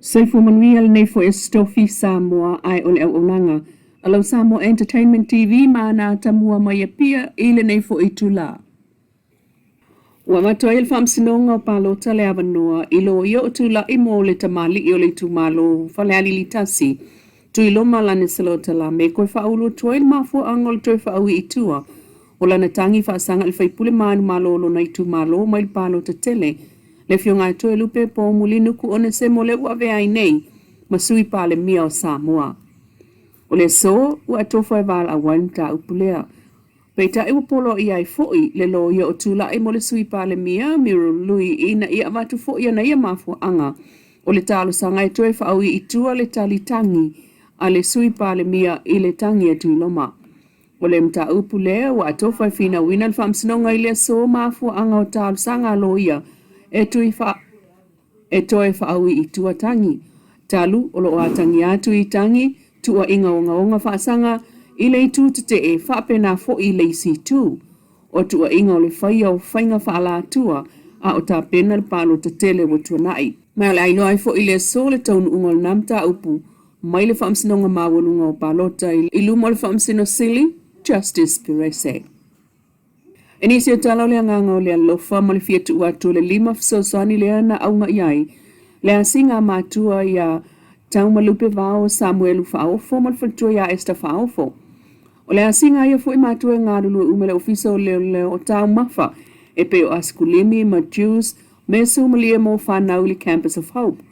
Soifua manuia lenei foi Aso Tofi Samoa ae o le auaunaga a lau Samoa Entertainment TV ma ana atamua mai Apia i lenei foi itula. Ua avatu ai e le Faamasinoga o Palota le avanoa i loia o tulai mo le tamalii o le itumalo o Falealili 1, Tuiloma Laneselot Lameko e faaulu atu ai le mafuaaga o le toe faaui i tua o lana tagi faasaga i le faipule manumalo o lona itumalo mai le palota tele, le Afioga ia Toelupe Poumulinuku Onesemo lea ua avea ai nei ma Sui Palemia o Samoa. O le aso ua atofa e valaau ai le mataupu lea. Peitai ua poloaia ai foi le loia o tulai mo le Sui Palemia, Muriel Lui, ina ia avatu foi ana ia mafuaaga o le talosaga e toe faaui i tua le tali tagi a le Sui Palemia i le tagi a Tuiloma. O le mataupu lea ua atofa e finauina le Faamasinoga i le aso mafuaaga o talosaga a loia e tui e toe faaui i tua tagi, talu o lo o atagia atu i tagi tuuaiga ogaoga faasaga i le itu tetee faapena foi i le isi itu o tuuaiga o le faia o faiga faaalatua a o tapena le palota tele ua tuanai. Ma o le a iloa ai foi i le aso le taunuuga o lena mataupu mai le Faamasinoga Maualuga o Palota i luma o le Faamasino Sili, Justice Perese. I nisi o tala o le agaga o le alofa ma le fia tuu atu o le lima fesoasoani lea na auga i ai le asiga a matua iā Taumalupe Vao Samuelu Faaofo ma le faletua iā Esther Faaofo. O le asiga a ia foi matua e galulue uma i le Ofisa o Leoleo o Taumafa e pei o asikulimi ma juice, mesu ma lie mo fanau i le Campus of Hope.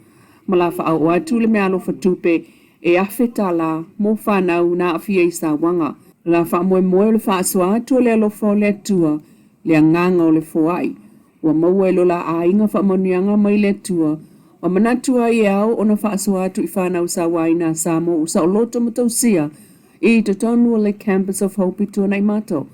Ma la faaoo atu le meaalofa tupe e $1,000 mo fanau na aafia i sauaga. La faamoemoe o le faasoa atu o le alofa o le Atua, le agaga o le foai, ua maua e lo la aiga faamanuiaga mai le Atua, ma manatu ai e ao ona faasoa atu i fanau sauaina a Samoa ua saoloto ma tausia i totonu o le Campus of Hope i Tuanaimato.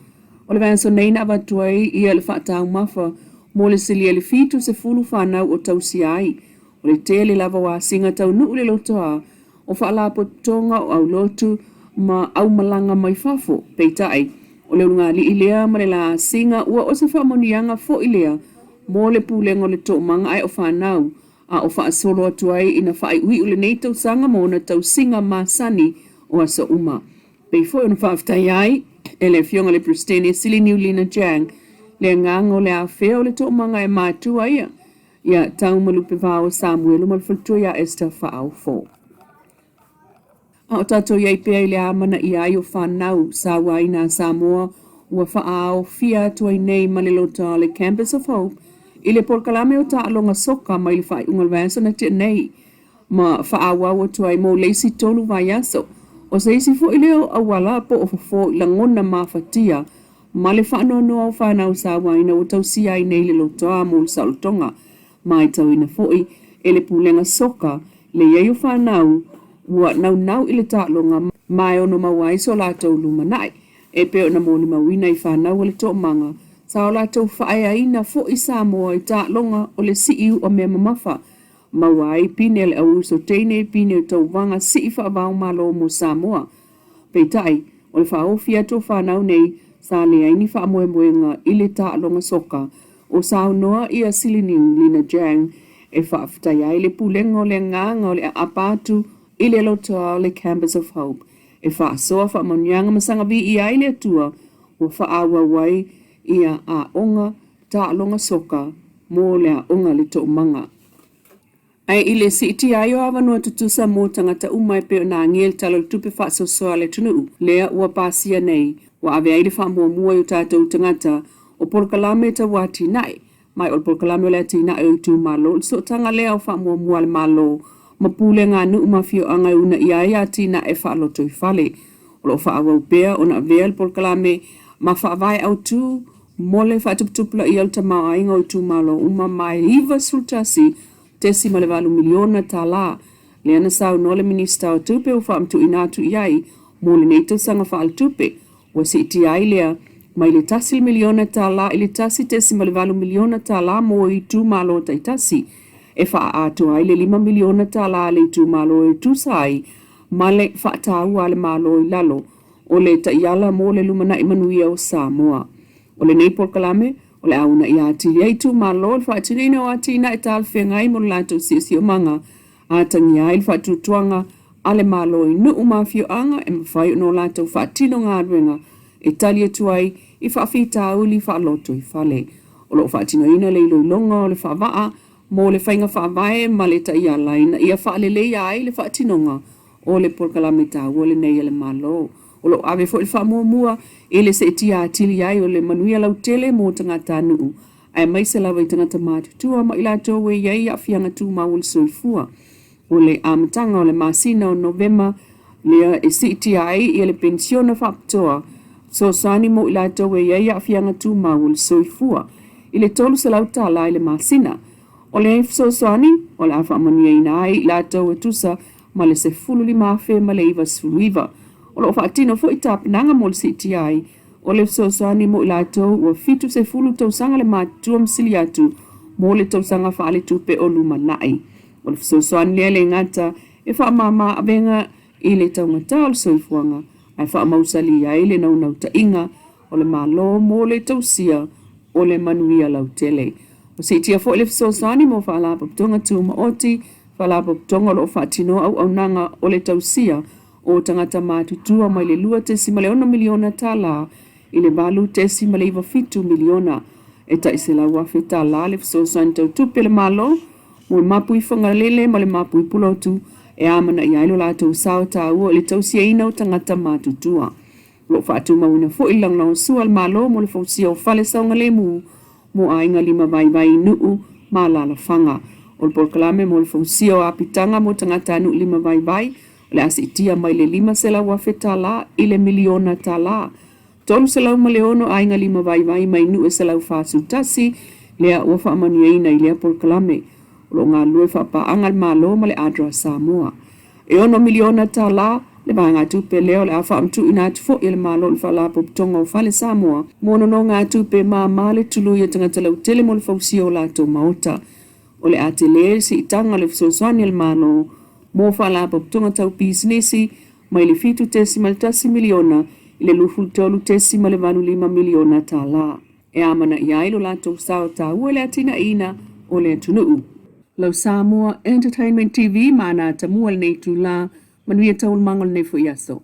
O le vaiaso nei na avatu ai ia le faataumafa mo le silia i le 70 fanau o tausia ai. O le tele lava o asiga taunuu i le lotoa o faalapotopotoga o aulotu ma aumalaga mai fafo. Peitai, o le ulugalii lea ma le la asiga ua o se faamanuiaga foi lea mo le pulega o le toomaga ae o fanau a o faasolo atu ai ina faaiuiu lenei tausaga ma ona tausiga masani o aso uma. Pei foi ona faafetaia ai e le Afioga i le Peresetene Sili Niulina Jiang le agaga o le afea o le toomaga e matua ia ia Taumalupevao Samuelu ma le faletua ia Esther Faaofo. A o tatou i ai pea i le amanaia ai o fanau sauaina a Samoa ua faaaofia atu ai nei ma le lotoa o le Campus of Hope i le polokalame o taaloga soka mai le faaiuga o le vaiaso na tea nei ma faaauau atu ai mo le isi tolu vaiaso. O se isi foi lea o auala po o fofo i lagona mafatia ma le faanoanoa o fanau sauaina ua tausia ai nei le lotoa mo le saolotoga. Matauina foi e le Pulega Soka le i ai o fanau ua naunau i le taaloga ma e ono maua ai so latou lumanai. E pei ona molimauina i fanau a le Toomaga, sa o latou faaeaina foi Samoa i taaloga o le sii u'a mea mamafa, maua ai pine a le auuso teine, pine o tauvaga sii faavaomalo mo Samoa. Peitai, o le faaofi atu o fanau nei, sa leai ni faamoemoega i le taaloga soka o saunoa ia Siliniu Lina Jiang e faafetai ai le pulega o le agaga o le aapa atu i le lotoa o le Campus of Hope e faasoa faamanuiaga ma saga viia ai le Atua ua faaauau ai ia aoga taaloga soka mo le aoga a le Toomaga. Ae i le siitia ai o avanoa tutusa mo tagata uma e pei ona agia i le Tala o le Tupe Faasoasoa a le atunuu lea ua pasia nei, ua ave ai le faamuamua i o tatou tagata o polokalame tau atinae, ma o le polokalame o le atinae o itumalo, le sootaga lea o faamuamua a le Malo ma pulega a nuu ma afioaga e uunaia ai atinae faalotoifale. O lo o faaauau pea ona avea le polokalame ma faavae autu mo le faatuputupulaia o le tamaoaiga o itumalo uma ma e $91.8 miliona tala lea na saunoa le Minisita o Tupe ua faamatuuina atu i ai mo lenei tausaga faaletupe, ua siitia ai lea mai le $1 miliona tala i le $1.8 miliona tala mo itumalo taitasi, e faaatoa ai le $5 miliona tala a le itumalo e tusa ai ma le faataua a le Malo i lalo o le taiala mo le lumanai manuia o Samoa. O lenei polokalame, o le a uunaia atili ai itumalo i le faatinoina o atinae talafeagai mo le latou siosiomaga. Atagia ai le faatuatuaga a le Malo i nuu ma afioaga e mafai ona o latou faatino galuega e tali atu ai i faafitauli faalotoifale. O lo o faatinoina le iloiloga o le faavaa mo le faiga faavae ma le taiala ina ia faaleleia ai le faatinoga o le polokalame taua lenei a le Malo. O lo o ave foi le faamuamua i le seetia atili ai o le manuia lautele mo tagatanuu aemaise lava i tagata matutua ma i latou e i ai aafiaga tumau o le soifua. O le amataga o le masina o Novema lea e siitia ai ia le penisiona faapitoa fesoasoani mo i latou e i ai aafiaga tumau o le soifua i le $300 i le masina. O le fesoasoani o le a faamanuiaina ai i latou e tusa ma le 15,099. O lo o faatino foi tapenaga mo le siitia ai o le fesoasoani mo i latou ua 70 tausaga le matutua ma sili atu mo le tausaga faaletupe o lumanai. O le fesoasoani lea e le gata e faamama avega i le taugata o le soifuaga ae faamausali ai le naunautaiga o le Malo mo le tausia o le manuia lautele. Ua siitia foi le fesoasoani mo Faalapotopotoga Tumaoti, Faalapotopotoga o lo o faatinoa auaunaga o le tausia o tagata matutua mai le $2.6 miliona tala i le $8.97 miliona. E tai $100,000 le fesoasoani tau tupe a le Malo mo le mapui Fagalele ma le mapui Pulotu e amanaia ai lo latou sao taua i le tausiaina o tagata matutua. O lo o faatumauina foi le lagolagosua a le Malo mo le fausia o fale saogalemu mo aiga lima vaivai i nuu ma alaalafaga. O le polokalame mo le fausia o apitaga mo tagatanuu lima vaivai o le a siitia mai le $500,000 i le miliona tala. 306 aiga lima vaivai mai nuu e 141 lea ua faamanuiaina i lea polokalame. O lo o galulue faapaaga le Malo ma le ADRA Samoa. E $6 miliona tala le vaegatupe lea o le a faamatuuina atu foi e le Malo i le Faalapotopotoga o Fale Samoa mo nonogatupe mama le tului a tagata lautele mo le fausia o latou maota. O le a tele le siitaga o le fesoasoani a le Malo mo faalapotopotoga tau pisinisi mai le $7.1 miliona i le $23.85 miliona tala e amanaia ai lo latou sao taua i le atinaeina o le atunuu. Lau Samoa Entertainment TV ma ana atamua i lenei itula, manuia taualumaga o lenei foi aso.